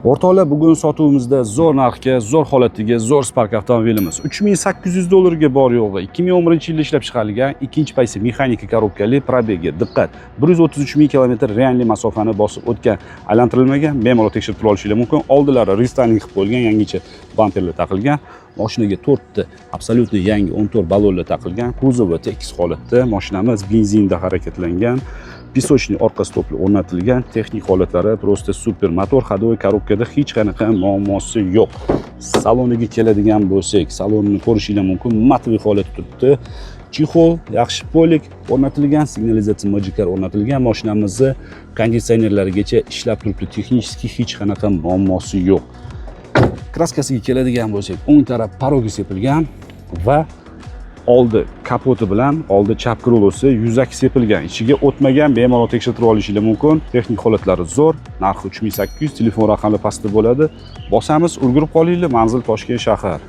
O'rtoqlar, bugun sotuvimizda zo'r narxga, zo'r holatdagi zo'r Spark avtomobilimiz. 3800 dollarga bor yo'g'i. 2011-yilda ishlab chiqarilgan, ikkinchi paysi mexanika korobkali, пробег i, diqqat, 133 ming kilometr реальный masofani bosib o'tgan, aylantirilmagan, bemalol tekshirib tura olishingiz mumkin. Oldilari рестайлинг qilib qo'yilgan, yangicha bamperlar taqilgan. Mashinaga to'rtta абсолютно yangi 14 balonlar taqilgan, kuzovi tekis holatda, mashinamiz benzinda harakatlangan. Песочный orqa stopli o'rnatilgan, texnik holatlari просто супер. Motor ходовой korobkada hech qanaqa muammosi yo'q. Saloniga keladigan bo'lsak, salonni ko'rishinglar mumkin, матовый holatda turibdi. Чехол, yaxshi полик o'rnatilgan, signalizatsiya Magicar o'rnatilgan, mashinamizni konditsionerlarigacha ishlab turibdi. Texnически hech qanaqa muammosi yo'q. Краска siga keladigan bo'lsak, o'ng taraf порог i sepilgan va oldi kapoti bilan oldi chap крыло si yuzaki sepilgan, ichiga o'tmagan, bemalol tekshirtirib olishinglar mumkin. Texnik holatlari zo'r, narxi 3800, telefon raqami pastda bo'ladi. Bosamiz, ulgurib qolinglar, manzil Toshkent shahar.